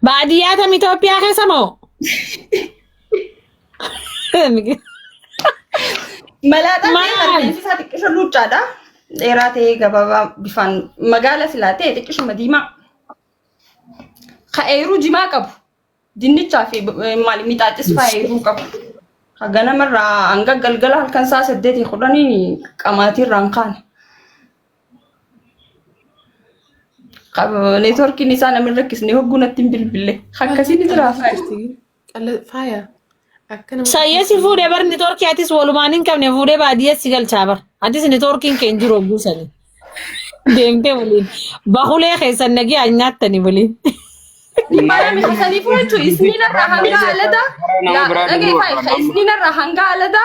Baadiyyaa tam Itoophiyaa keessa moo? Malaaxaa ta'e Maal? rifeensi isaa xiqqisho luuccaadha. Dheeraa ta'ee gabaabaa bifaan magaala silaa ta'e xiqqishuma diimaa. Ka eeruu jimaa qabu. Dinnichaa fi maali mixaaxis fa'aa eeruu qabu. Ka ganamarraa hanga galgala halkan sa'a 8 10 qamaatii irraa hin kaane. Neetworkiin isaa namni rakkisne hogguu natti hin bilbille. Akkasiin ni jira faaya. Faaya. Akka nama Sayyee si fuudhee bar niitoorkii atis walumaan hin qabne fuudhee baadiyyaa si galchaa bar. Atis niitoorkiin kee hin jiru hogguu sanii. Deemtee waliin. Bahulee keessan nagee nyaattanii waliin. Dhibbaa kasanii fudhachuu isniin irraa hanga alada Nama biraa dhagee deemuu faaya isniin irraa hanga alada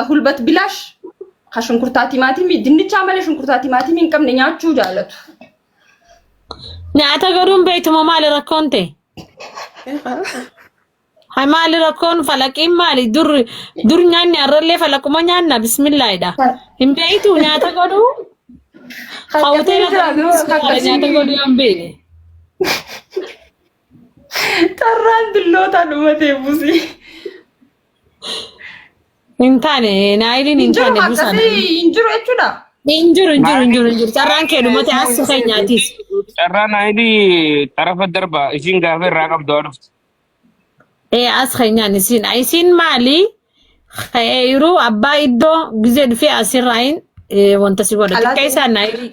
hulbat bilaash ka shunkurtaa timaatimii dinnichaa malee shunkurtaa timaatimii hin qabne nyaachuu jaalatu. Nyaata godhuun beeytuma maali rakkoon ta'e? Hay maali rakkoon falaqiin maali? Dur dur nyaanni har'allee falaquma nyaanna bismillaahidha. Hin beeytu nyaata godhuu? Akkasiin jira Nyaata godhuu hin beekne. Carraan dullootaa dhumatee busii. Hin taane naayiliin hin Hin jiru taane busaan. akkasii hin jiru jechuudha. Hin jiru hin jiru hin jiru hin jiru. Carraan kee dhumate as keenyaatis. Carraan ayilii xarafa darba isiin gaafa irraa qabdu haa dhuftu. Ee as keenyaan isiin isiin maali? Yeroo abbaa iddoo gizee dhufee asirraa hin wanta si godha. Alaa Xiqqaa isaa naayilii.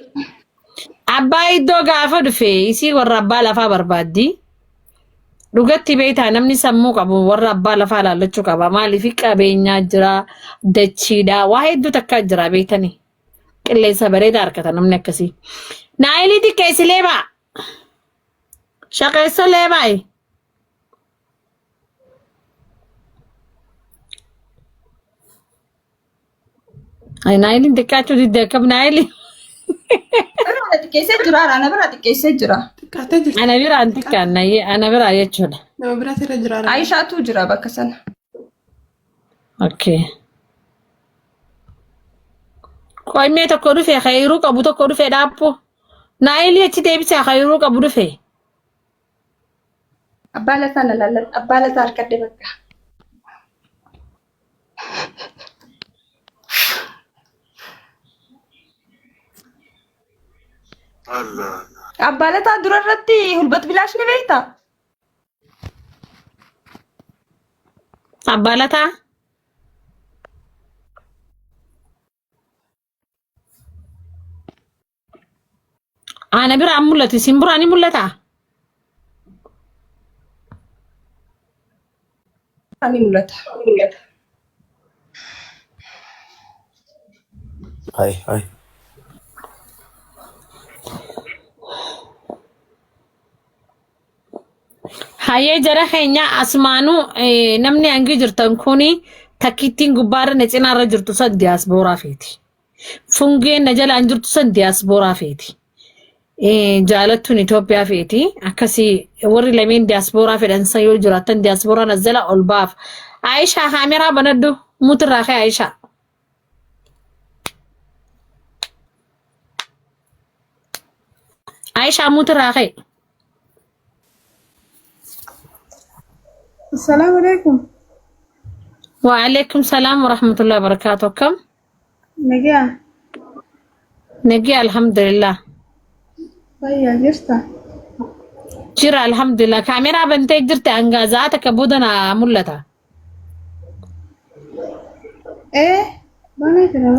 Abbaa iddoo gaafa dhufe isii warra abbaa lafaa barbaaddi. Dhugatti beektaa namni sammuu qabu warra abbaa lafaa laallachuu qaba. Maaliif qabeenyaa jira, dachiidha, waa hedduu takkaa jira beektanii. Qilleensa bareedaa argata namni akkasii. Naayilii xiqqeessi leebaa. Shaqeessa leebaayi. Ay naayiliin xiqqaachuu didde akkam naayilii. Irraa xiqqeessee jira, ana biraa xiqqeessee jira. Xiqqaatee jirti. Ana biraan xiqqaan ana biraa jechuudha. Nama biraatu irra jira. Aayishaatu jira bakka sana. Okay. Qoymee tokko dhufe kayruu qabu tokko dhufe dhaabbu. Naayilii achi deebisaa kayruu qabu dhufe. Abbaa lataa na laalladha. Abbaa lataa harkadhe bakka. Abbaa lataa dura irratti hulbat bilaash ni beektaa? Abbaa lataa. Ana biraan mul'atu isin biraan ni mul'ataa? Ni mul'ata. Hai, hai. Hayyee jara keenya asumaanuu namni hangi jirtan kuni takkittiin gubbaarra na cinaarra jirtu san diyaaspooraa feeti. Fungeen na jalaan jirtu san diyaaspooraa feeti. Jaalattuun Itoophiyaa feeti. Akkasii warri lameen diyaaspooraa fedhan san yoo jiraattan diyaasporaan as jala ol baaf. Aayishaa kaameraa banadhu mutirraa ka'e Aayishaa. Aayishaa mutirraa ka'e. Assalaamu alaikum. Wa'alaikum salaam wa rahmatullahi wa barakaatuh. Akkam? Nagaa. Nagee alhamdulillah. Fayyaa jirta? Jira alhamdulillah. Kaameraa bantee jirti hangaa za'a takka booda na mul'ata. Ee, banaa jira.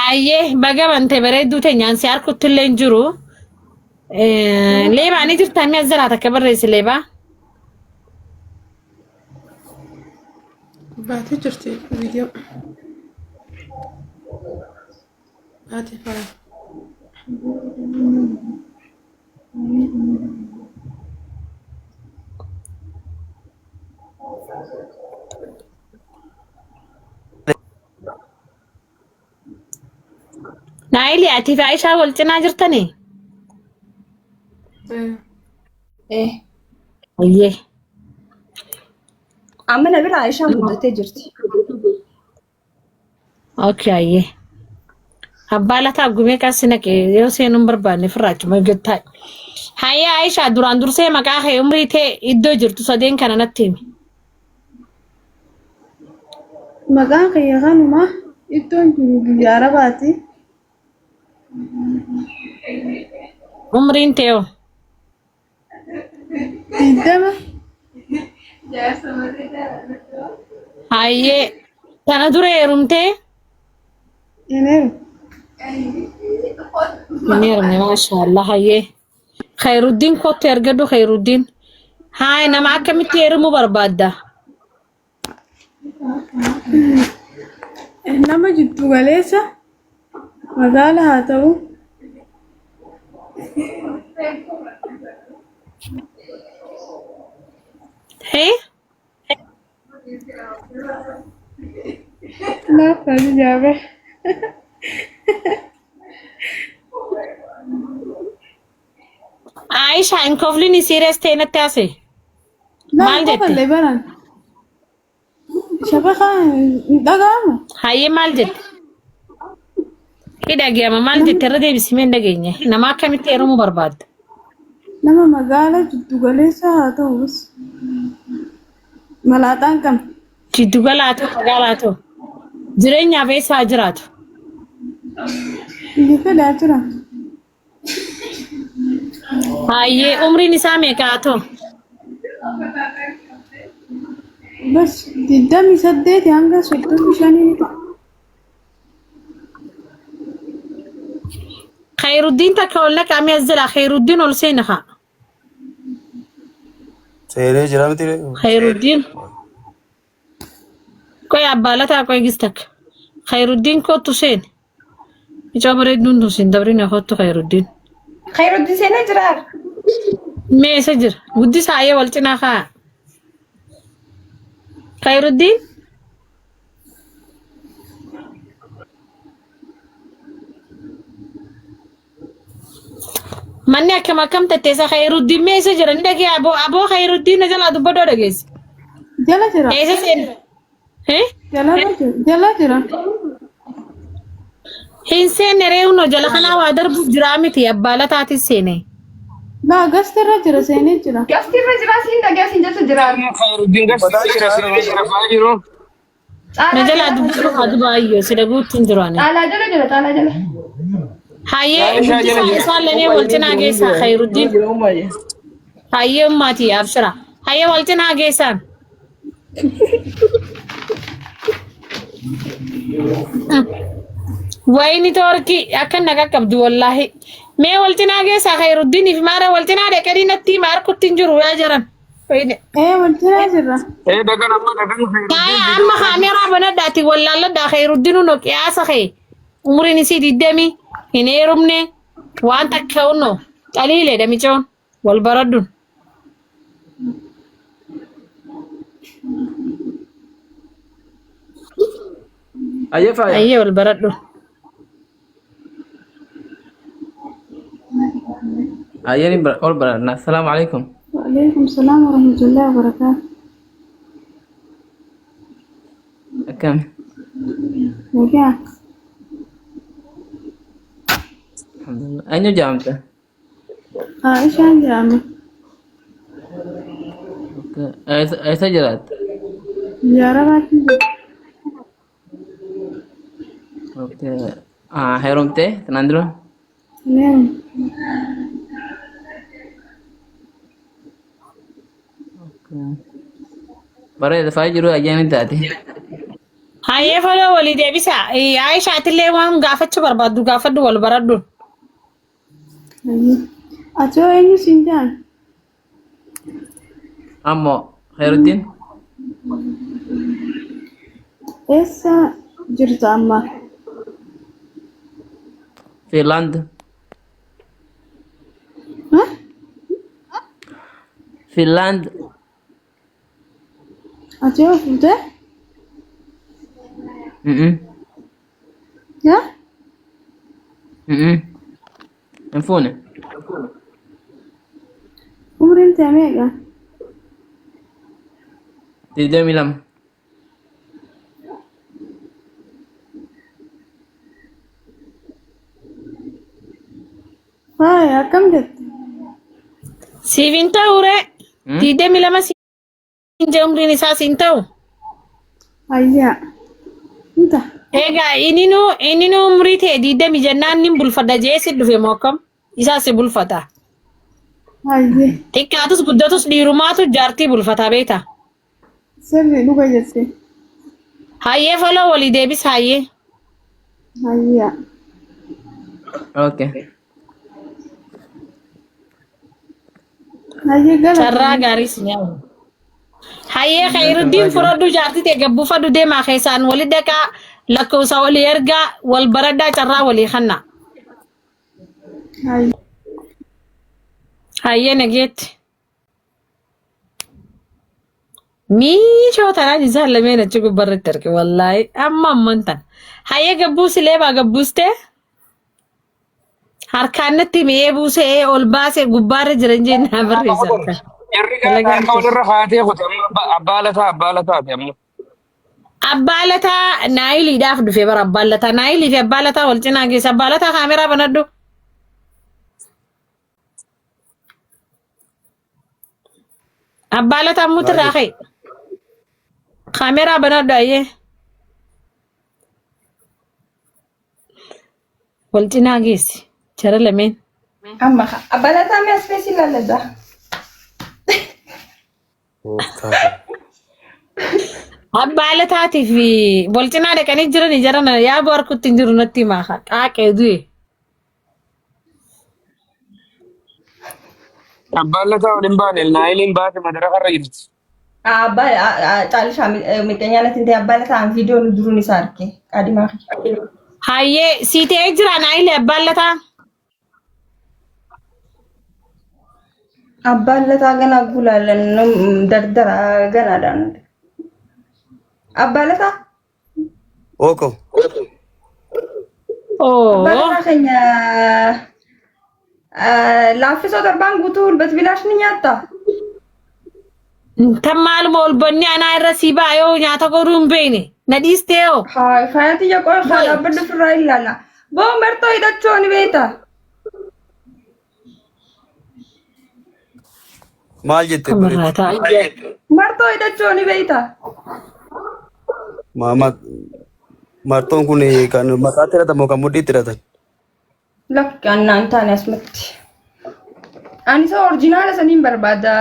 Ayyee baga bante bareedduu teenyaan si harkutti illee hin jiru. Leebaa ni jirta mi'a jalaa takka barreessi leebaa. Baatee jirti viidiyoo. Baatee faaya. Naayilii ati fi Aishaa wal cinaa jirtanii? Eh. Eh. Ayyee. Amma na bira Aishaan guddattee jirti. Okay, ayyee. Abbaa lataa gumee qassi naqe yoo seenuu hin barbaanne ofirraa achuma eeggattaa. Hayya Aishaa duraan dursee maqaa kee umrii tee iddoo jirtu sadeen kana natti himi. Maqaan kiyya kanuma iddoon jiru biyya Arabaati. Umriin tee hoo? 20. Hayyee tana dura heerumtee? Hin heerumu. Hin heerumne maashaallah hayyee. Khayruddin kottu ergadhu Khayruddin. Haay nama akkamitti heerumuu barbaadda? Nama jiddu galeessa magaala haa ta'u. Hee? Naaf jaabe. Aisha hin koflini serious ta'e natti haasa'e. Maal jette? Kofalle baran. Shabaqa hin dhaga'amu. Hayyee maal jette? Ni dhaga'ama maal jette irra deebisimee hin dhageenye. Nama akkamitti heerumuu barbaadda? Nama magaala jiddu galeessa haa ta'u bas. Malaaxaan qabna. Jiddu galaa ta'u magaalaa ta'u. Jireenyaaf eessa haa jiraatu? Biyya fedhaa jira. Hayyee umriin isaa meeqa haa ta'u? Bas 28 hanga 35 ni ta'a. Khayruddin takka ol naqaa mee as jira Khayruddin ol seena haa. Seenee jira miti. Khayruddin. Qoy abbaa lataa qoy gis takka. Khayruddin kottu seen. Icoo bareedduun tun sin dabrine kottu Khayruddin. Khayruddin seenee jira. Mee eessa jira? Guddisaa ayyee wal cinaa kaa. Khayruddin. Manni akkam akkam tatteessa Khayruddin mee eessa jira? Ni dhagee aboo aboo Khayruddin na jalaa dubbadoo dhageesse. Jala jira. Eessa seena? Eh? Jala jira. Jala jira. Hin seenne ree hunoo jala kanaa waa darbuuf jiraa miti abbaa lataatis seene. Laa gastirra jira seenee jira. Gasti irra jira siin dhagee siin jecha jira. Khayruddin Dubbataa gasti jira. jira seenee jira fa'aa jiru. Na Caalaa jalaa jala dubbisuu haa dubaayyoo si dhaguutti hin jiru ani. Caalaa jala jira caalaa jala. Hayyee Aishaa jala guddisaa jira. isaan lamee wal cinaa geessaa Khayruddin. Hayyee ummaatii abshira. Hayyee wal cinaa geessaan. Wayini toorkii akka na qaqqabdu wallaahi. Mee wal cinaa geessaa Khayruddinii fi maara wal cinaa dhaqanii natti hima harkutti hin jiru yaa jiran. Wayini. Ee wal cinaa jirra. Ee dagan amma dagan Taa'ee Khayruddin amma kaameeraa banadhaati wallaalladhaa Khayruddin hunoo qiyaasa kee umriin isii digdamii hin heerumne waan takka hunoo xaliileedha micoon wal baradhuun. Ayyee faaya. Ayyee wal baradhu. Ayyeen ol baranna. Assalaamu alaikum. Waalaikum salaam warahmatullahi wabarakaatu. Akkam. Nagaa. Alhamdulillah. Eenyu jaamta? Aishaan jedhama. Eessa jiraatta? Biyya Arabaatti jira. Okay. Ah, heerumtee tanaan dura? Hin heerumne. Okay. Bareeda faaya jiru ayyaanni taate. Hayyee foloo walii deebisa. Aayishaatillee waan gaafachuu barbaaddu gaafadhu wal baradhu. Ati hoo eenyu siin jedhan? Ammoo Khairuddin Eessa jirta amma? Finland. Ha? Finland. Ati hoo fuutee? Mm Ha? mm. Hin fuune. Umriin tee meeqa? 22. Haaya akkam jette? Siif hin ta'u ree. 22 siin jee umriin isaa siin ta'u. Ayyaa. Inta. Egaa ininuu umrii ta'e 20 jennaan nin bulfadha jee si dhufe moo akkam? Isaa si bulfata. Hayyee. Xiqqaatus guddatus dhiirumaatu jaartii bulfata beekta. Sirri dhuga jette. Hayyee foloo walii deebis hayyee. Hayyaa. Okay. Hayyee Carraa galatoomi. gaarii si nyaata. Hayyee Khayiruddiin fudhadhu jaartii ta'e gabbuufadhu deemaa keessaan wali dhaqaa lakkoofsa walii ergaa wal baradhaa carraa walii kanna. Hayyee. Hayyee nageetti. Miishoo tanaan isaan lameen achi gubbarratti arge wallaahi amma amman tana. Hayyee gabbuusi leebaa gabbuustee harkaan natti mi'ee buusee ol baasee gubbaarra jiran jee naa barreessa harkaan. Jarri gaa Dalagaan harka kee. walirra kaatee kute amma abbaa lataa abbaa lataati amma. Abbaa Lataa Naayiliidhaaf dhufe bara Abbaan Lataa. Naayilii fi Abbaa Lataa wal cinaa geessa. Abbaa Lataa kaameraa banadhu. Abbaa Lataa mutirraa ka'i. Kaameraa banadhu ayyee. Wal cinaa geessi. Jara lameen. Amma abbaa Lataa mee as feesi ilaallata. Abbaa Lataatii fi wal cinaa dhaqanii jiran jara na yaaboo harkutti hin jiru natti himaa qaaqee du'e. Abbaan lataa waliin baane naayiliin baate madaraka irra jirti. Abbaa caalishaa miqeenyaa natti hin ta'e abbaa Lataa viidiyoo nu duruun isaa arge qaadimaa kiyya. Hayyee sii ta'ee jira Naayilii abbaan Lataa. Abbaan Lataa ganaa gulaalan dardara ganaadhaan. Abbaa Lataa Ooko. Oo. Abbaa Lataa keenya laaffisoo torbaan guutuu hulbat bilaash ni nyaattaa? Tan maaluma ol banni anaa irra sii ba'a yoo nyaata godhuu hin beekne. Na dhiistee hoo. Haa faaya tiyya qoy haa dhaabbadhu ofirraa ilaala. Boo martoo hidhachuu ni beektaa? Maal jette Kamarraa bareedu? ta'a. Martoo hidhachuu ni beektaa? Martoon kun kan mataatti hidhatan moo kan mudhiitti hidhatan? Lakki annaan taane asumatti. Ani isa orjinaala saniin barbaada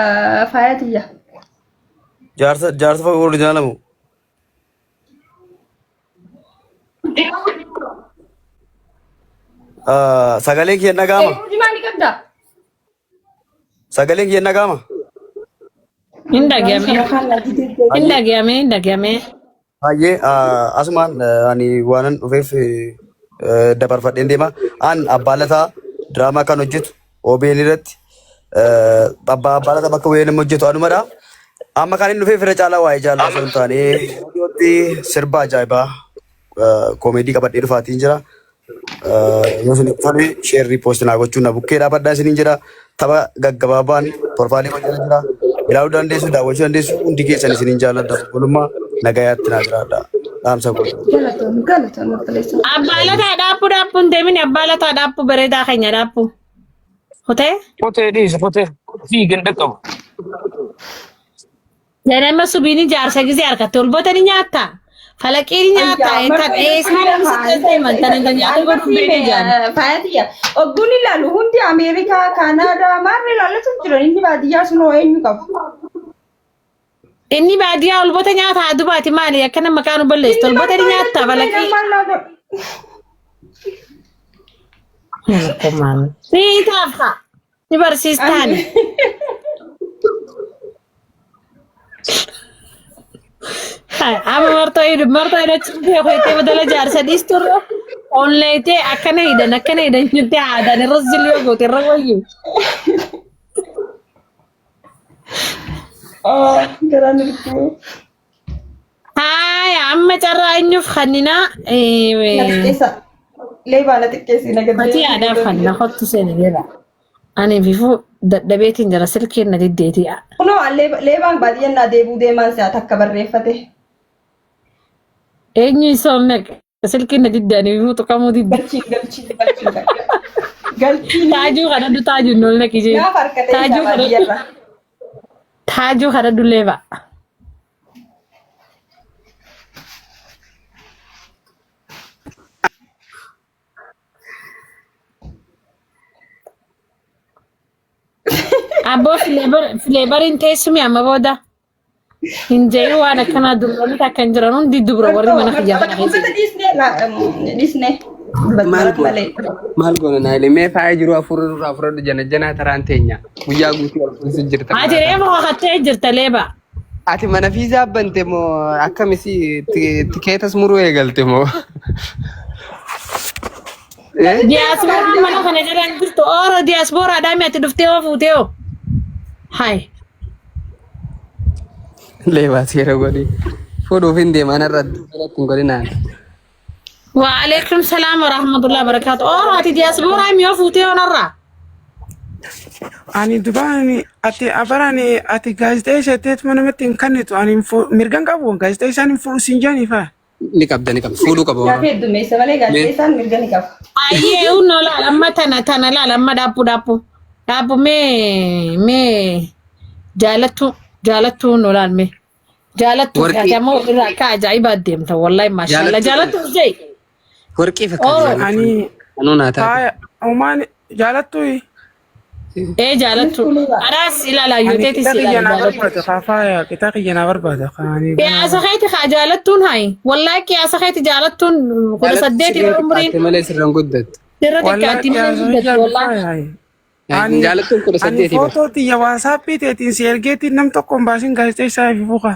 faaya tiyya. Jaarsa jaarsa fa'a orjinaala moo? Sagaleen kiyya dhaga'ama? Eeruu jimaa ni qabdaa? Sagaleen kiyya dhaga'ama? Hin dhaga'ame. Hin dhaga'ame. Hin dhaga'ame. Baay'ee asumaan ani waanan dhufeef dabarfadheen deema. An abbaa lataa diraamaa kan hojjetu OBN irratti abbaa abbaa lataa bakka bu'ee nama hojjetu anumadha. Amma kan inni dhufeef irra caalaa waa'ee jaalalaa osoo hin taane dhiyootti sirba ajaa'ibaa koomeedii qabadhee dhufaatiin jira. Yoo isin tole sheerrii poost naa gochuun na bukkee dhaabadhaa isiniin jedha. Tapha gaggabaabaan torfaalee hojjeta jira. Ilaaluu dandeessu, daawwachuu dandeessu. Hundi keessan isiniin jaalladha. Obbolummaa nagayaatti naa jiraadha. Dhaamsa koo. Galatoomi galatoomi obboleessa. Abbaa Lataa dhaabbuu dhaabbuu hin deemini abbaa Lataa dhaabbuu bareedaa keenya dhaabbuu. Kutee? Kotee dhiisa kotee fiigin dhaqqabu. Ganama subiini jaarsa gisee harkatti ol bota ni nyaatta. Falaqii ni nyaatta. Tan eessaa namni sitti deeman tan hin nyaata godhuun beekni jaani. Faayatiyya. Ogguun ilaalu hundi Ameerikaa, Kaanaadaa maarra ilaallatu jiran inni baadiyyaa sun hoo eenyu qabu? Inni baadiyyaa ol bota nyaata haa dubaati maali akkana maqaa nu balleessitu ol bota ni nyaatta falaqii. Ni taafka. Ni barsiistaani. Amma martoo hidhu martoo hidhachuun beeku jettee badala jaarsa dhiisturra onleetee akkana hidhan akkana hidhan jettee aadaan irra ziliyoo goote irra wayyu. Garaan dhukkuba. Haaya amma carraa eenyuuf kanninaa Na xiqqeessa. Leebaa na xiqqeessi na gad Fatii aadaaf kanna kottu seeni jira. Ani fifuu dadhabeetiin jira silkiin na diddeetii. Kunoo leebaan baadiyyaan naa deebuu deemaan si'a takka barreeffate. Eenyu isoo meeqa silkiin na didde ani fifuu tuqamuu didde. Galchii galchii galchii. Galtiin Taajuu kadhadhu taajuu hin oolne kijee. naaf harka ta'e Taajuu isaa kadhadhu. baadiyyaarra. Taajuu kadhadhu leeba. Abboo fileebariin teessumi amma booda. Hin jedhu waan akkanaa durbanii takka hin jiran hundi dubra warri mana kiyyaa kana keessa. Uffata dhiisnee dhiisnee. Maal goona? Malee. Maal goona Naayil? Mee faaya jiru hafuura nurraa fudhadhu jana janaa taraan teenya. Guyyaa guutuu ol fuunsi jirta. Ati reefu kakattee jirta leeba. Ati mana fiizaa bante moo akkamisi tikeetas muruu eegalte moo? Eh? Diyaaspooraan mana kana jalaan jirtu ooro diyaaspooraadhaa mi ati dhuftee hoo fuutee hoo? Hai. Leebaa seera godhi. Fuudhuuf hin deema anarra irratti hin godhinaan. Waalaikum salaam wa rahmatullahi wa barakaatu. Ooro ati diyaaspooraa mi hoo fuutee hoo narraa? Ani dubaan ati abarani ati gaazexeessa jetteetuma namatti hin kennitu ani hin mirgan qabu gaazexeessaan hin fuudhu siin jedhanii faa. Ni qabda ni qabda. Fuudhuu qaba Gaafa Oromoo. heddummeessa malee gaazexeessaan mirga ni qaba. Ayyee unno laal amma tana tana laal amma dhaabbu dhaabbu dhaabbu mee mee jaalattu jaalattu unno laal mee jaalattu Warqii. ati ammoo irraa akka ajaa'ibaa deemta wallahi maashaallah Jaalattu. jaalattu jee Warqii fakkaata Oh. jaalattuun. Ani Anuu naa taate. faaya uumaan jaalattu ee jaalattu adaas ilaalaa yoo ani teetis qixa kiyya ilaali naa jaalattu. barbaada kaa faaya qixa kiyya naa barbaada kaa ani Qiyaasa keeti kaa jaalattuun hayi wallahi qiyaasa keeti jaalattuun kudha Jaalattu saddeeti sirra umriin xiqqaatte malee sirra hin guddattu. sirra wallahi xiqqaatti malee qiyaasa guddattu kiyya wallahi. faaya Ani Jaalattuun kudha ani saddeeti bara. footoo tiyya waasaappii teetiin si ergeetiin nam tokko hin baasin gaazexeessaa fi fuka.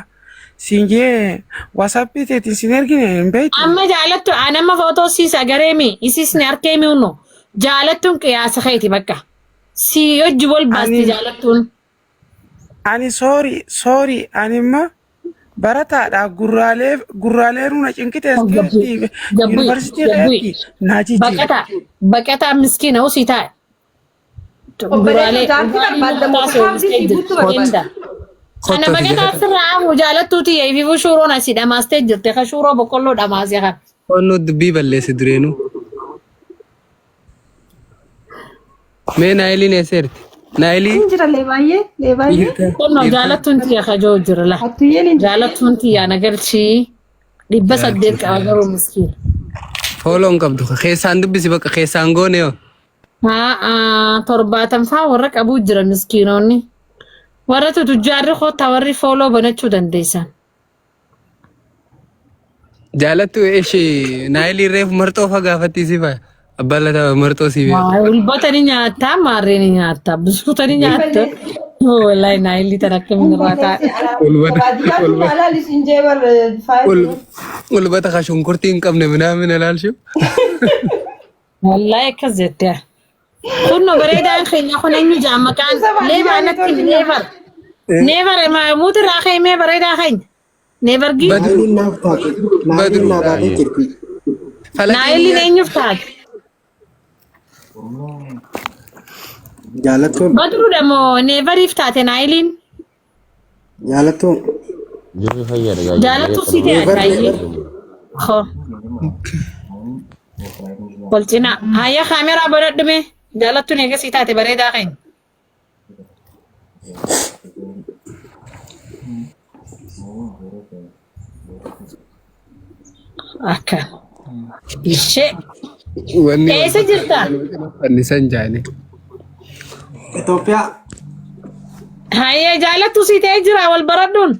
Siin jee waasaappii teetiin sin ergine hin beektu. Amma jaalattu an amma footoo siis agareemi isis ni arkeemi unno jaalattuun qiyaasa keeti bakka si hojii wal baasti Ani jaalattuun. ani soori soori ani imma barataadha gurraalee gurraalee runa cinqitees Gabbu keetti gabbu yuunivarsiitii gabbu keetti naa jijjiiri. baqataa baqataa miskiina usii taa'e Obboleessa gurraalee jaartii gurraalee barbaadda moo murtaasoo haamsi oomistee si jirti guutuu barbaadda? inda. Kana Kottu ati baqataa jala. sirraa hafu jaalattuuti eebifu shuuroon asii dhamaastee jirti ka shuuroo boqqolloo dhamaasee kan. Onnoo dubbii balleesse dureenuu. Mee Naayiliin eessa jirti? Naayilii Hin jira lee baay'ee lee baay'ee. dhiirta Qonnoo dhiirta. jaalattuun tiyya kajoo jira la. Hattuyyeen hin jirti. Jaalattuun tiyya na galchii 800 qaba garuu miskiina. Fooloo hin qabdu. Keessaan dubbisi bakka keessaan goone yoo. Haa 70 faa warra qabuu jira miskiinonni. Warra tutujjaarri kottaa warri fooloo banachuu dandeessan. Jaalattu ishee Naayilii reefu marxoo fa gaafatti si faaya. Abbaan lataa marxoo si beeku. Waa ulbata ni nyaata maarree ni nyaata buskuta ni nyaata. Wallahi naayilii tan akkamiin irraa taa'e. Ulbata Baadiyyaa kun ulbata alaal isin jee bar faaya jiru. ulbata ka shunkurtii hin qabne minaamin ilaalshu. Wallahi akkas jettee. Kunno bareedaan keenya kun eenyu jaa maqaan Isa baadiyyaa leebaa natti ni neevar. Neevar muuti irraa ka'e mee bareedaa keenya. Neevar gii. Badru Naayiliin naaf taate. Naayiliin Badru naa taatee jirti. falaqiin Naayiliin eenyuuf taate? Jaalattuun. Badruudha moo neevariif taate naayiliin? Jaalattuun. Jirri fayyaadha gaayyaa. Jaalattuu sii ta'e Neevar ajaa'ibee. neevar. Ho. Wal cinaa. Hayya kaameraa banadhu mee. Jaalattuun eega sii taate bareedaa keenya. Akka. Ishee. wanni wal Eessa jirta? fannisan jaani. Itoophiyaa. Hayya jaalattuu sii ta'ee jira wal baradhuun.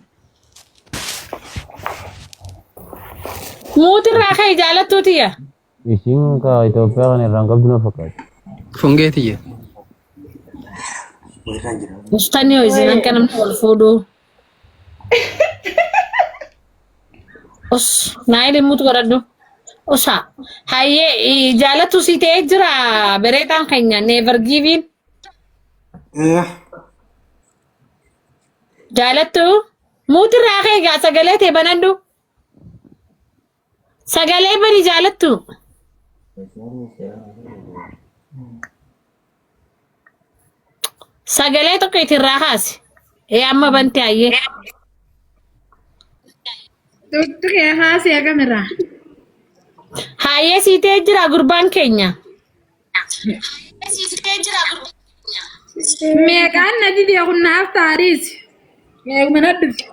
Muutirraa ka'e jaalattuu tiyya. Isiin ka Itoophiyaa kana irraan qabdu na fakkaata. Fungee tiyya. Mustanii hoo isin akka namni wal fuudhuu. Us naayil mutu godhadhu. Usa hayyee jaalattuu sii ta'ee jira bareedaan keenya never giving. Eh. Jaalattuu muutirraa ka'e gaa sagalee ta'e banadhu. Sagalee bani jaalattu. Sagalee tokko itirraa kaasi. Ee amma bante hayyee. Tuttuqee haasee akamirraa. Hayyee sii ta'ee jira gurbaan keenya. Didee jira gurbaa. Meeqaan na didee kun naaf taariis. Meequma na dhufe.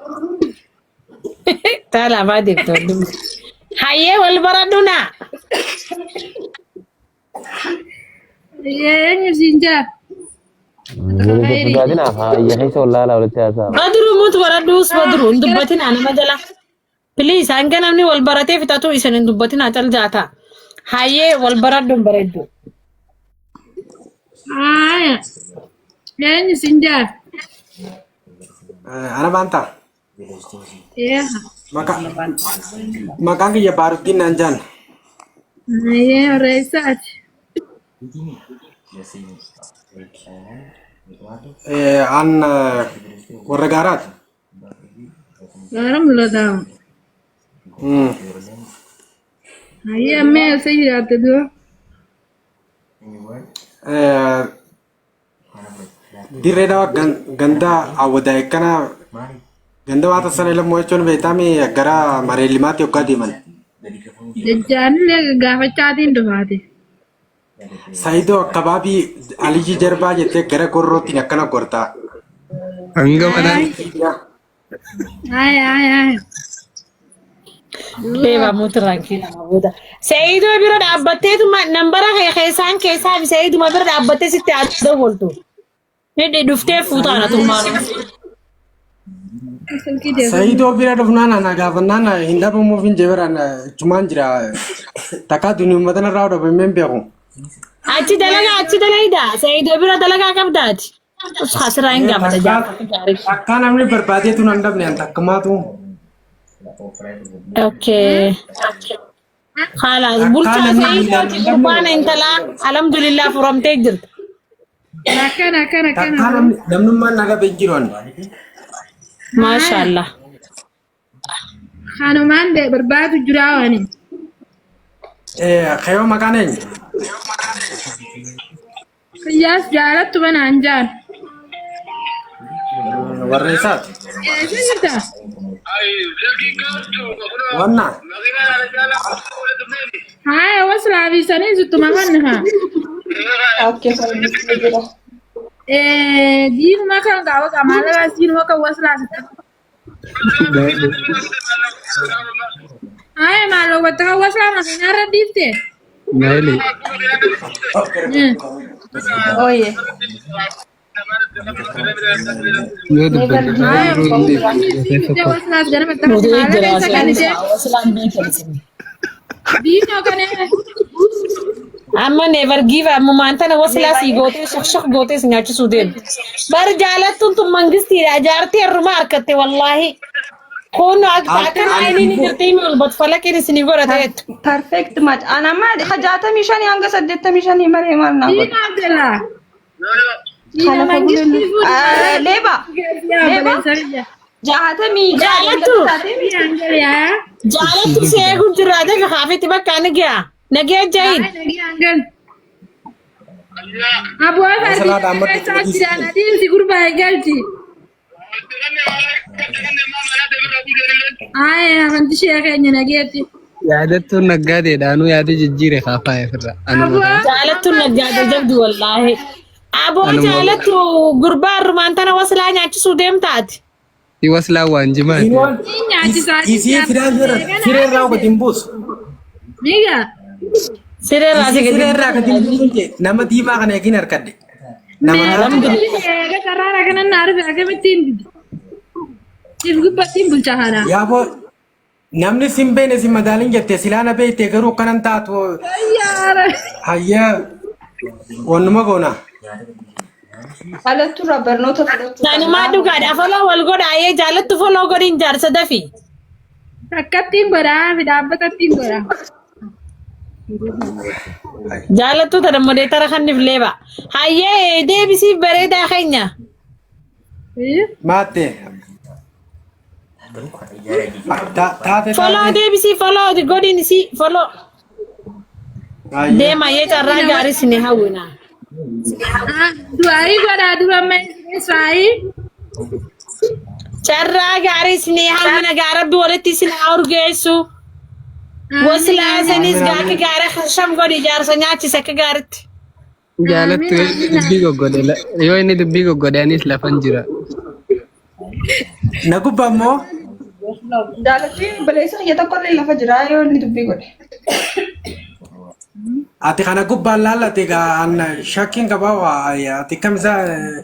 Taalaa baa deemte wandimmi. Hayyee wal baradhu naa. Eenyu siin jaa. Walitti sodaatinaa haa iyya keessa wallaalaa walitti haasa'a. Badru mut baradhuus badru hin dubbatinaa nama jala. Please hanga namni wal baratee fixatu isin hin dubbatinaa cal jaataa. Hayyee wal baradhu hin bareeddu. Haaya. Eenyu siin jaa. Ana baantaa. Yaa. Maqaan kiyya Baaruddiin naan jaan. Hayyee warra eessaati? An warra gaaraati. Gaara mul'ataa. Hayyee amma eessa jiraatte dura? Dirree Dhawaa ganda Awwadaa akkana ganda waata sana lammoo jechuun beektaami gara Mareellimaatti yoggaa deeman. Jajjaanillee gaafachaatiin dhufaate. Saayidoo akkabaabii Aliyyi Jarbaa jettee gara gorrootiin akkana gortaa. Hanga manaa. Haaya haaya haaya. Leeba mutirraan kee nama booda. Seeyidoo bira dhaabbatteetuma nambara kee keessaan keessaa fi seeyiduma bira dhaabbattee sitti haa dawwaltu. Hidhi dhuftee fuutaan atummaan. Silkii deebiin. Saayidoo bira dhufnaan ana gaafannaan hin dhabamuuf hin jeberaan chumaan jira. Takkaa duni uummata irraa dhabamee hin beeku. Achi dalagaa achi dalayda. Seeyidoo bira dalagaa qabdaati. Khasiraa hin gaafata jaarsa gaarii. Takkaa namni barbaadeetu nan dhabne an takkumaatu. Okay. Khalas bulchaa namni seeyidooti gurbaan intalaa alhamdulillah furamtee jirti. Akkana akkana Takkaa akkana. namni namnummaan na dhabe hin jiru ani. Maashaallah. Kanumaan de barbaadu jira wani. Kayoo maqaan eenyu? Kiyyaas jaalattu banaan jaan. Warra eessaati? Eessa jirta? Wanna? Haaya waslaafiisanii sittuma kan haa. Okay, jira. Diinuma kan gaafa qamaala diinuma kan waslaasitti. Haaya maaloo bakka kan waslaa makiinaarra dhiifte. Naayili. Oye. Yoo dubbatte yeroo hin deebiin keessa koo. Waslaas ganama takka Mudee maala jira keessa kan ishee Waslaan beekamti. diinoo kan Amma never give up ammumaan tana waslaa sii gootee shakshak gootee si nyaachisuu deemti. Bar jaalattuun tun mangistiidha. Jaartii har'uma harkatte wallaahi. Kun akka akkana ainiin ni jirti himi ol batfalaqiin isinii godhateettu. Perfect match. Ana maali? 65 hanga 85 maree maal naa godha? diinoo Abdallaa. Diina Kana mangistii fuudhu. Leeba. Leeba. 66 Jaalattu. Jaalattu si eegu jiraate kaafitti bakka ani ga'a. Nagee jahin. Aboo Masalaa dhaammatu fardi jiraan adiinsi gurbaa galchi. Aaya wanti ishee keenya nageetti. Yaadattuun naggaateedhaanuu yaada jijjiire kaafaa ofirra. Anuma Aboo Jaalattuun naggaadee jabdu wallaahi. Aboo Anuma jaalattu gurbaa har'umaan tana waslaa nyaachisuu deemtaati. si waslaa waan jimaati. nyaachisaa Isii firaan siree irraa gadi hin buusu. Miga Siree irraa si Isii gadi. siree irraa gadi hin buusu jee nama diimaa kana eegin harkadhe. Nama Mee eega karaara kana na arfe akkamittiin didi. If gubbattiin bulcha kana. Yaaboo namni sin beene sin madaalin jette silaa na beekte garuu akkanan taatu Ayyaara. hayyaa wannuma goona. Jaalattu irraa barnoota fudhachuu Sanumaa dhugaadha. Follow wal godhaa ee jaalattu follow godhin jaarsa dafi. Takkattiin godhaa fi dhaabbatattiin godhaa. Jaalattu tana modeetara kanniif leeba. Hayyee deebisiif bareedaa keenya. Maatte. Taate Follow taate. deebisii follow godhin isii follow. Hayyee. Deema yee carraa gaarii isin hawwina. Du'aayii godhaa dura amma Israa'ii. Carraa gaarii isin hawwina gaa rabbi walitti isin haa urgeessu. Waslaasanis gaa akka gaarii sham godhi jaarsa nyaachise akka gaariitti. Jaalattu yoo inni dubbii goggodhe yoo inni dubbii goggodhe anis lafan jira. Na gubbaa immoo Jaalatti baleessa kiyya tokko illee lafa jira yoo inni dubbii godhe. Ati kana gubbaan laallate egaa an shakkiin qabaa waa ati kam isaa nama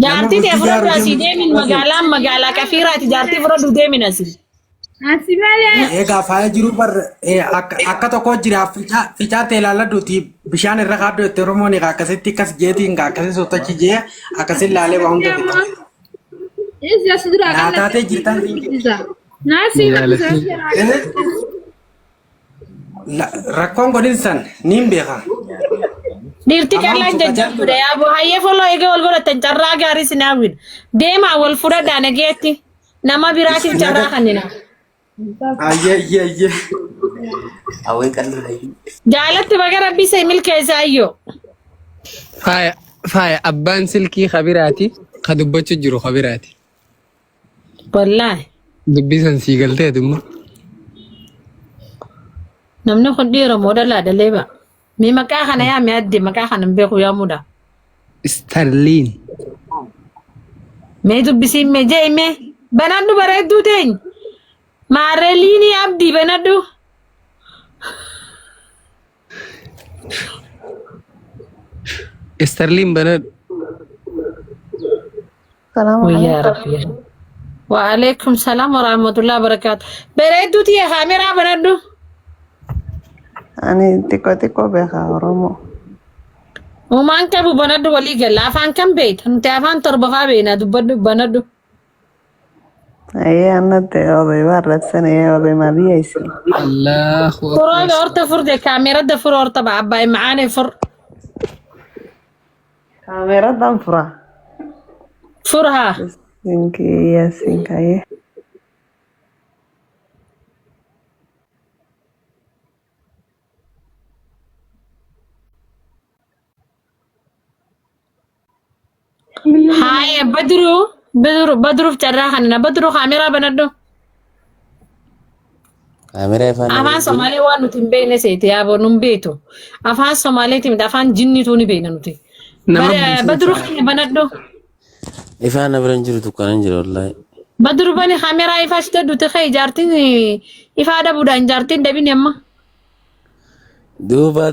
Jaartii tee bultii fudhadhu jaaru asii deemu. deemin magaalaan magaalaa kafiiraati jaartii fudhadhu deemin asii. Asi malee. Egaa faaya jiru bar akka tokko jira ficaa ta'e ilaalladhuuti bishaan irra kaaddu itti Oromoon egaa akkasitti akkas jeetiin egaa akkasii sottachi jee akkasiin laalee waa hunda fixa. Isi as dura Naa taatee jirtaan siin jedhe. Naasi Jaalatti. Rakkoon godhin san niin beeka. Dhiirti Amaan qallaan suqa jajjabduudha yaa boo hayyee foloo eegee wal godhatan carraa gaarii sin hawwin. Deemaa wal fudhadhaa nageetti. Nama biraatiif carraa kennina. Ayyee ayyee ayyee. Hawwee qal'oo hayyuu. Jaalatti baga rabbii see milkeessa ayyoo. Faaya faaya abbaan silkii kabiraati ka dubbachuu jiru kabiraati. Wallaahi. Dubbii san sii galteeti immoo. Namni kun dhiira moo dhalaadha leeba. Mee maqaa kana yaa mee adde maqaa kana hin beeku yaamuudha. Starliin. Mee dubbisiin mee jee mee banadhu bareedduu teeny. Maareliinii abdii banadhu. Starliin banadhu. Salaamu Wayyaa alaikum. rabbi. Waalaikum salaam wa rahmatullahi wa barakaatu. Bareedduu tiyya kaameraa banadhu. Ani xiqqoo xiqqoo beeka Oromoo. Uumaan qabu banadhu walii galla. Afaan kam beekta? Nuti afaan torba faa beekna dubbadhu banadhu. Ayyee annatti oday baan raadsanaya oday maadiyaysi. Allahu Furooda akbar. horta furde kaamerada fur horta ba abbaay macaanay fur. Kaameradan fura. Fur haa. Sinki yaasinka ayyee. Haaya Badru Badru Badruuf carraa kanina Badru kaameraa banadhu. Kaameraa ifaan Afaan Somaalee waan nuti hin beekne seete yaaboo nun beektu. Afaan Somaaleeti miti afaan jinniituu ni beekna nuti. Nama buusee Badru faaya. keenya banadhu. Ifaan na bira hin jiru tukkanan jira wallaahi. Badru bani kaameraa ifaa si dadhuti kee jaartiin ifaa dhabuudhaan jaartiin dhabini amma. Duuba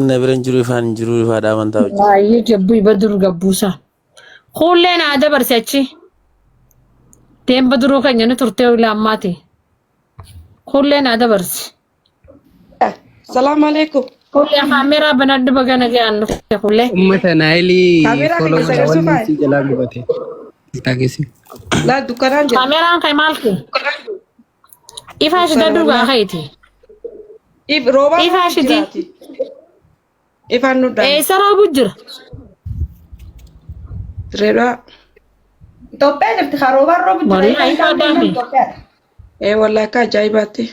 na bira hin jiru ifaan hin jiru ifaa dhaaban taa'u jira. Baay'ee jabbuu Badru gabbuusaa. Kuullee naa dabarse achi. Deem Badruu keenya ni turtee wila ammaati. Kuullee naa dabarse. Salaamu alaikum. Kuullee kaameraa banadhu baga nagaan dhufte kuullee. Uummata Naayilii Kaameraa foloo keessa godha agarsiisuu wanni faaya. sii jalaa gubate. Taagessi. Laal dukkanaan jira. Kaameraan kee maal kee? Ifaa shida Dukkana dugaa wallaahi. keeti. If roobaa Ifaa roobuu shiti. jiraati. Ifaan nu dhaame. Eessa roobu jira? Reedhaa. Itoophiyaa jirti karoobaan roobu jira. Wallaahi Ifaan ifaa daameen daame. Itoophiyaadha. Ee wallaahi akka ajaa'ibaatti.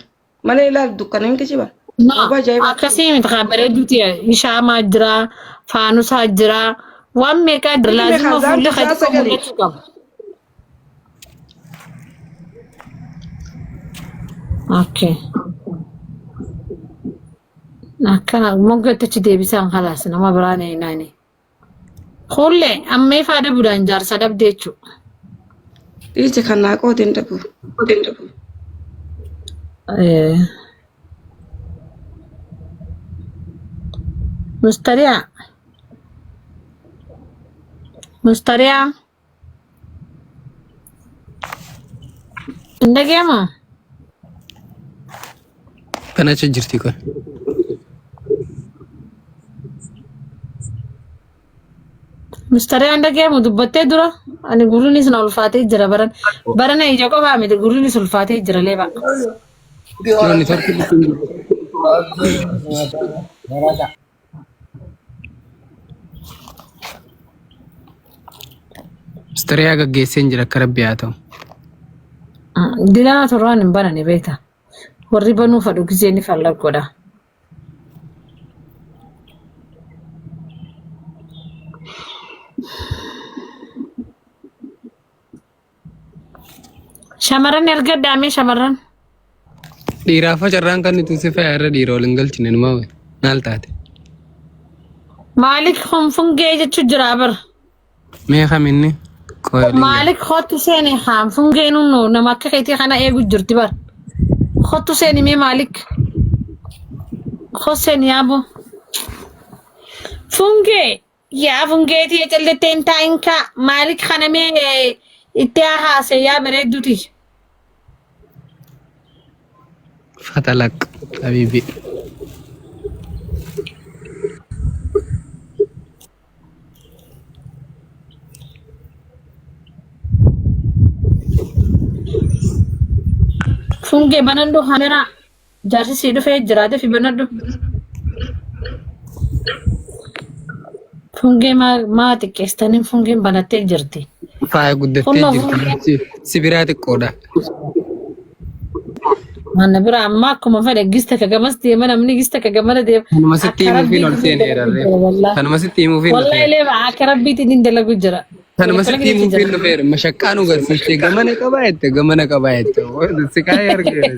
Malee ilaal dukkana hin kijiba. No, Rooba ajaa'ibaatti. akkasii miti kan bareedduuti. Shaamaa jira, faanusaa jira, waan meeqaa jira. Ilmi Laazima kazaan fuulli isaa kee xiqqoo sagalee. mul'achuu qaba. Okay. Akkana moggaatti achi deebisaan kalaas nama biraan eenaani. Kuullee amma ifaa dhabuudhaan jaarsa dhabde jechuudha. Dhiichi kan naa qoodi hin dhabu. Mustariyaa. Mustariyaa. Hin dhaga'amu? Banachuu jirti kun. Mustariyaan dhaga'amu dubbattee dura ani gurrinis na ulfaatee jira baran barana ija qofaa miti gurrinis ulfaatee jira leeba. No, network hin jiru. Mustariyaa gaggeesseen jira akka rabbi haa ta'u. Dilaa turaan hin banane beekta. Warri banuu fadhu gisee ni fallaqodha. Shamarran erga daamee shamarran. Dhiiraaf carraan kan nuti si fayaa irra dhiira ol hin galchine numaa wayi. Maal taate? Maalik kun fungee jechuu jira bar. Mee kam inni? Qoy waliin gaha. Maalik kottu seeni haan fungee nunnu nama akka keetii kana eegu jirti bar. Kottu seeni mee Maalik. Kottu seeni yaabo. Fungee yaa fungeetii callettee hin taa'in kaa Maalik kana mee itti haa haase yaa bareedduuti. Fatalaq habibi. Fungee banadhu kaameraa jaarsi sii dhufee jira dafi banadhu. Fungee maa maa xiqqeessitanii fungeen banattee jirti. Faaya guddattee Kunnoo jirti. fungee Si biraa xiqqoodha. Mana bira amma akkuma fedhe gista ka gamas deema namni gista ka gamana deema. Kanuma sitti Akka himuufiin ol rabbiitti seeneera dalagu reef. jira wallahi. Kanuma sitti himuufiin Wallahi dhufeera. leeba akka rabbiitti hin dalagu jira. Kanuma sitti Walitti himuufiin jira. dhufeera. Mashaqqaa nu garsiiste gamana qabaa jette gamana qabaa jette. Si kaayee argeera.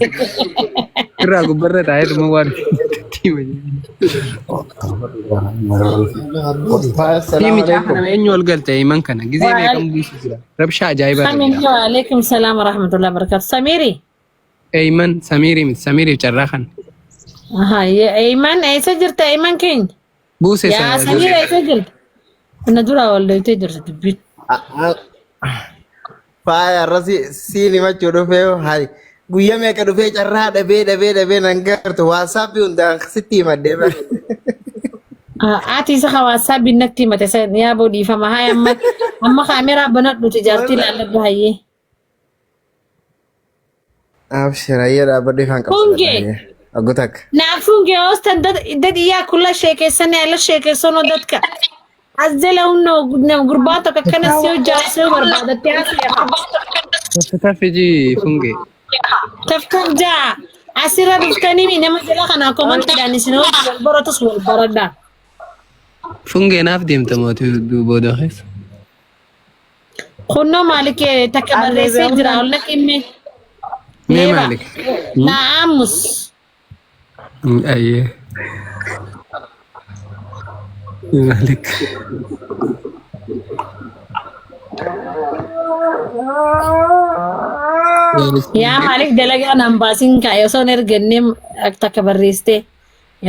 Irraa gubbarra taa'eetuma waan sitti hima. Assalamu Micaa alaikum. kana eenyu ol galche himan kana gizee meeqan buusu jira. Rabshaa ajaa'ibaa irra Samin jira. wa alaikum salaam wa rahmatullahi wa barakatuh. Samiri. Eeyman Samiirii miti Samiiriif carraa kana. Aha, Eyman eessa jirta Eyman keenya? Buuse Yaa Samira eessa jirta? Ana dura wal dhoytee jirti dubbiin. Faaya irra siin himachuu dhufee hay guyyaa meeqa dhufee carraa dhabee dhabee dhabee nan gartu waatsaappii hundaan sitti himadhee bara. Ati isa hawaasaa binnatti himate san yaa boo dhiifama haa amma amma kaameraa banadhuti jaartii laalladhu hayyee. Abshir hayyee dhaabbadhu ifaan qabsiifadha Fungee. hayyee. Oggu takka. Naag fungee hoostan dad iyaa kula sheekeysanaya la sheekeysano dadka. As jala humna gurbaa tokko akkana si hojjaasuu barbaadatte haasa'e. Tafiji fungee. Tafkar jaa asirra dhuftanii nama jala kana komantiidhaan isin hojii wal baratus wal baradhaa. Fungee naaf deemta mootii booda keessa. Kunnoo maalik takka barreessee jira ol naqi mee. Mee Leeba. maalik? Naa aamus. Ayyee. Maalik. Yaa maaliif dalagaa naan baasiin kaa'e osoo hin ergannee takka barreessitee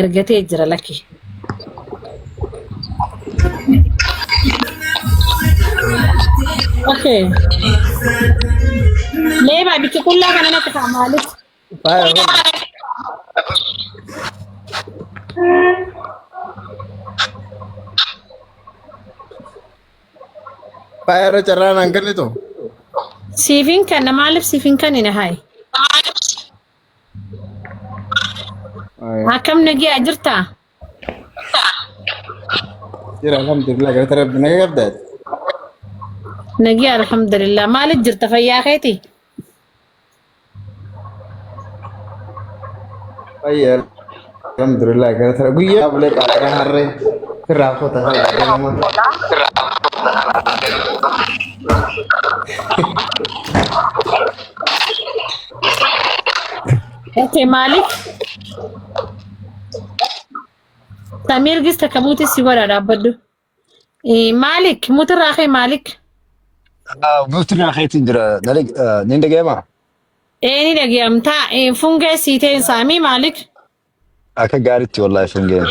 ergatee jira lakki. Okay. Leebaa bikki qullaa kana natti ka'a maaliif? Faaya irra carraa naan kennitu. Siifin kanna maaliif siifin kannine hayi? Akkam nagiyaa jirtaa? Jira alhamdulillah galata rabbi naga qabdaati. Nagiyaa alhamdulillah. Maaliif jirta fayyaa keeti? Fayyaa alhamdulillah galata rabbi guyyaa bulee qaaqara harree sirraa kota ganama. Okay, maaliif? Samiir gista kamuuti si godha dhaabbadhu. Maalik mutirraa kee Maalik? Mufti keetiin jira. Ni dhaga'ama? Ee ni dhaga'amtaa. Fungee sii ta'een saamii Maalik? Akka gaariitti wallaahi fungeen.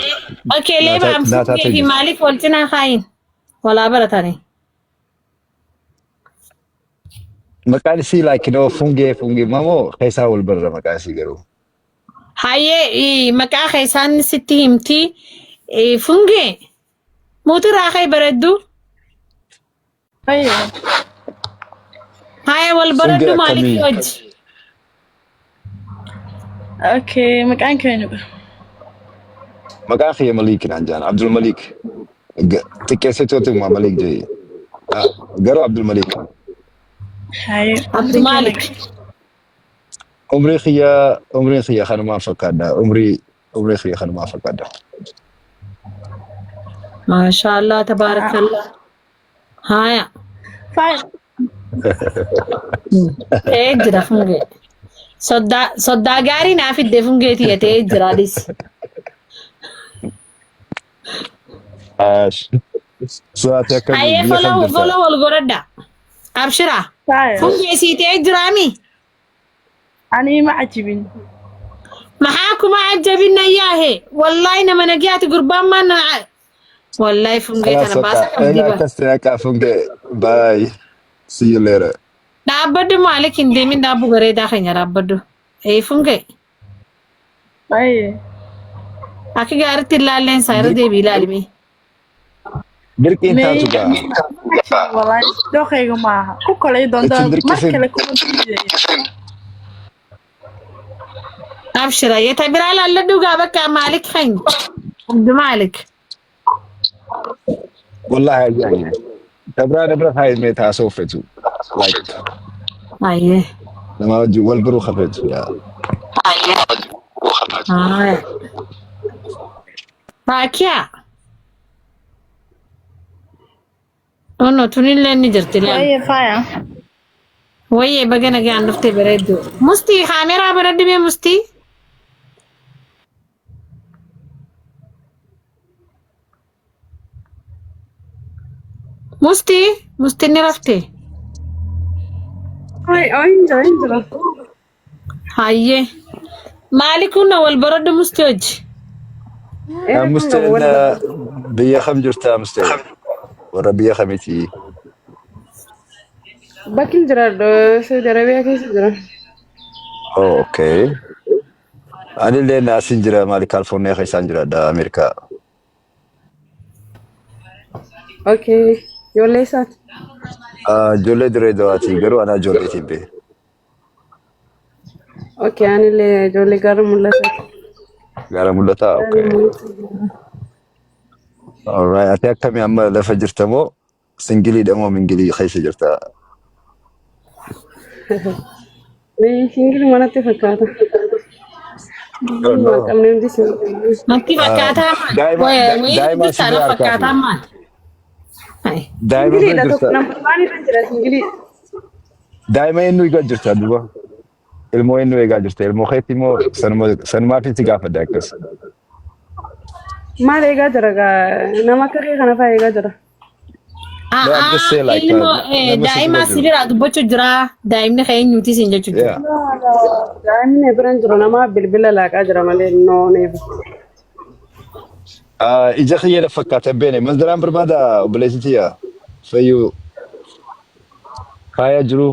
Okay, leebaan Naa fungee taatee fi jirti. Maalik wal cinaa kaayin. Walaa baratanii. Maqaan isii like no fungee fungee mamoo keessaa wal barra maqaan isii garuu. Hayyee maqaa keessaan sitti himti. Fungee mutirraa kee bareeddu. Fayyaa. Haye wal Fungee baradhu Maalik akkamii? wajji. Okay, maqaan keenyudha. Maqaan kiyya Maliik naan jaan Abdul Maliik. Xiqqeessitooti uumaa Maliik jee. Garuu Abdul Maliik. Haye, Abdu umriin kee Maalik. meeqa? Umrii kiyya kanumaan fakkaadha. Umrii kiyya kanumaan fakkaadha. Maashaallah tabaarakallah. Haya. Faaya. Ta'ee jira fungee. Soddaa soddaa gaarii naa fidde fungee tiyya ta'ee jira adis. Ash. Su'aati akkamii Hayyee biyya kam follow jirta? follow wal godhadha. Abshira. Faaya. Fungee sii ta'ee jiraami. Ani ma cajibin. Maxaa kuma cajabina yaahe. Wallaahi nama nagayaati gurbaan maan na Wallaahi fungee Khalas tana baasa bakka. qabdi Ela bara. akkas ta'e akka funge. Bye. See you later. Dhaabbadhu maalik hin deemin dhaabbu bareedaa keenya dhaabbadhu. Ee fungee. Faaya. Akka gaariitti ilaalleen isaa irra deebii ilaalimi. Dirqiin taatu Mee gaa. wallahi doqayga maaha. Ku kalay doontaa Ittiin mar dirqisin. kale kuma diidaya. Abshira yeeta biraa ilaalladhu gaa bakka maalik keenya. Abdu maalik. Wallahi ajaa'iba. Tabraa bira taa'ee taasoo fetu. Like Ayyee. nama wajjin wal biruu hafetu yaa. Haaya. Faakiyaa. Onno tunillee ni jirti laal. Waye faaya. Wayyee baga nagaan dhuftee bareeddu. Mustii kaameraa banadhu mee mustii. Mustii mustiin ni raftee. Ay, ay, jira, hin jira. Hayyee. Maali kun na wal baradhu mustii hojii. Era kun Musteen wal biyya kam jirta Musteen? Warra biyya kamiiti? Bakki hin jira, Saudi Arabiyaa keessa jira. Oh, okay. Anillee naasin jira maali Kaalifoorniyaa keessaan jiraadha Ameerikaa. Okay. Ijoollee isaati. Ijoollee dirree dawaati garuu anaa ijoolleetiin bee. Okay, anillee ijoollee gara mul'ataati. Gara mul'ataa? Okay. Alright. Ati akkamii amma lafa jirta moo singiliidha moo mingilii keessa jirta? Mee singilii manatti fakkaata. Oh, no. Waan qabne hundi singilii. Natti fakkaataa maal? Daa'ima Wayii daa'ima jirtaa si na bira fakkaataa harkaafi. maal? Hai. Daa'ima bira Singiliidha tokko jirta. nama waan irra jira singilii. Daa'ima eenyu eegaa jirta duuba? Ilmoo eenyu eegaa jirta? Ilmoo keetti immoo sanuma sanumaaf si gaafadha akkas. Maal eegaa jira gaa nama akka kee kana fa'aa eegaa jira. No, I'm just saying like Ilmoo nama si daa'ima bira si jiru. biraa dubbachuu jira. Daa'imni kee eenyuuti siin jechuu jira. Yeah. Daa'imni bira hin jiru nama bilbila laaqaa jira malee noo neefu. Ija kiyya na fakkaata beene. Masdaraan barbaada obboleessi tiyya. Fayyuu faaya jiru.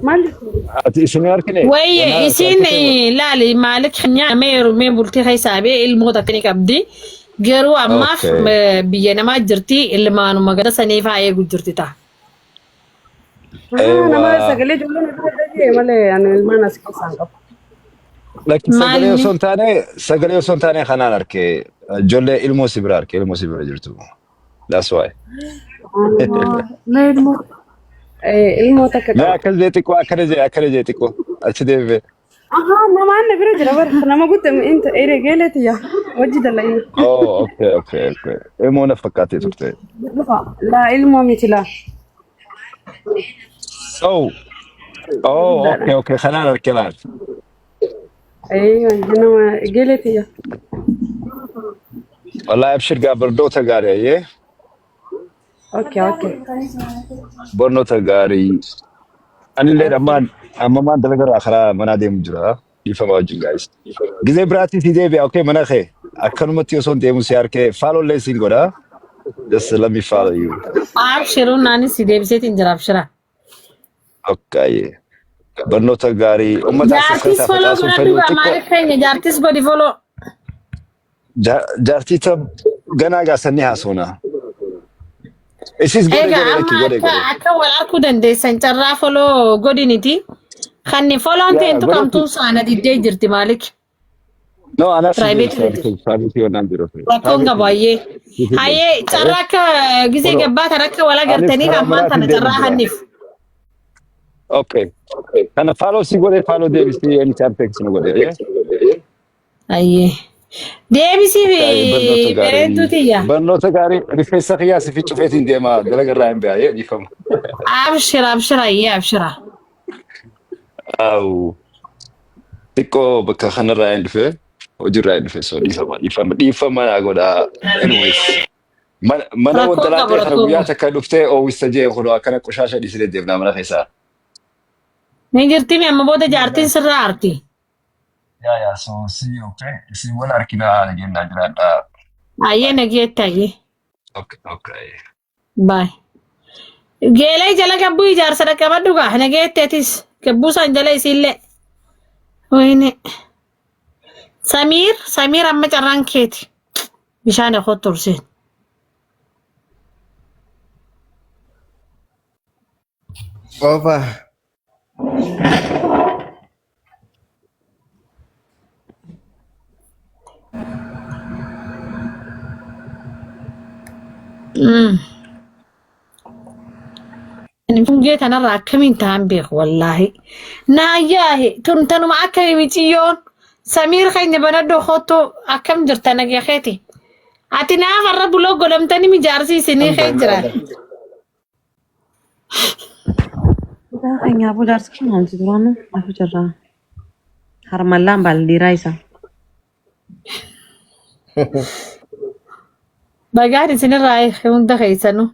Maal jechuudha? Ati isin hin argine? Wayye Wanaa si isin harkite laali maalik nyaamee heerumee bultii keessaa bee ilmoo takka ni qabdi. Garuu ammaaf Okay. biyya namaa jirti ilmaanuma gada sanii faa eegu jirti ta'a. Ahaa, nama Eewwa. sagalee ijoolleen irra dhaga'e malee ani ilmaan as keessaa hin qabu. Lakki sagalee Maalni osoo hin taane sagalee osoo hin taane kanaan arke ijoollee ilmoo si bira arke ilmoo si bira jirtu. That's why. Mee ilmoo ilmoo takka Mee qaba. akkas jee xiqqoo akkana jee akkana jee xiqqoo achi deebi'e. Ahaa, nama anna bira jira bara nama guddaa inta ere geeleti yaa wajji dalagina. Oh, okay, okay, okay. Ilmoo na fakkaatee turte. Dhufa laa ilmoo miti laa. Oh, oh, Guddaadha. okay, okay. Kanaan arke laal. Eeyyoo nama geeleti yaa. Wallahi abshir gaa barnoota gaarii ayyee. Okay, okay. Barnoota gaarii. Anillee ammaan ammamaan dalagarraa karaa manaa deemu jira. Dhiifama wajjin guys. Gizee biraatii si deebi'a okay mana kee. Akkanumatti osoo hin deemu si harkee follow illee siin godha. Just let me follow you. Abshiruun naanis si deebiseetiin jira abshira. Okay. Barnoota gaarii. Uummata as Jaartis keessaa follow facaasuun godhadhu fedhu gaa xiqqoo maaliif keenya jaartis godhi follow. Jaartii ta ganaa gaasanii haasofna. Isis godhe Egaa godhe amma lakki godhe akka godhe. akka wal arguu dandeessan carraa follow godhiniti. Kanni follown Yaa teentu godhe. kamtuu saana diddee jirti maalik. No, anaaf si Private deebisa. irra jirti. Private yoonaan jiru. Rakkoon Private qabu hayyee. siif Hayyee deebisa. carraa akka gizee Follow. gabbaa tan akka wal Anis agartaniif karaa ammaan maraatiin tana deemu carraa jira. hanniif. Okay. Kana follow si godhe follow deebisii anytime text nu godhe. Hayyee. Deebisii Gaarii barnoota bareedduu gaarii. tiyya. Barnoota gaarii rifeensa kiyyaa si ficcufeetiin deema dalaga irraa hin baay'ee dhiifama. Abshira abshira hayyee abshira. Awu xiqqoo bakka kanarraa hin dhufe hojiirraa hin dhufe so dhiifama dhiifama dhiifama naa godhaa. Anyways. Mana mana Rakkoon qabu wandalaatee kana rakkoon guyyaa qabu. takka dhuftee oowwista jee kun akkana qoshaasha dhiisnee deemnaa mana keessaa. Ni jirti mi amma booda jaartiin sirraa arti. Yaa yaa so si okay si wal arkinaa jennaa jiraadhaa. Ayyee nageetti ayyee. Okay okay. Baay. Geelee jala gabbuu ijaarsa dhaqqabadhu gaa nageetti atis gabbuu isaan jala isiillee. Wayne. Samiir Samiir amma carraan keeti. Bishaan koo turseen. Ofa. Ani fungee tanarraa akkamiin ta'an beeku wallaahi. Naayyaahi tun tanuma akka miciyyoon Samiir keenya banadhu kottu akkam jirta nagee keeti. Ati naaf har'a buloo godhamtanii mijaarsi isinii kee jira. Kutaa keenyaafuu jaarsa kan maalti duraanu afu jirra. Harmallaan baaldiiraa isa. Bagaan isinirraa hunda keessanuu.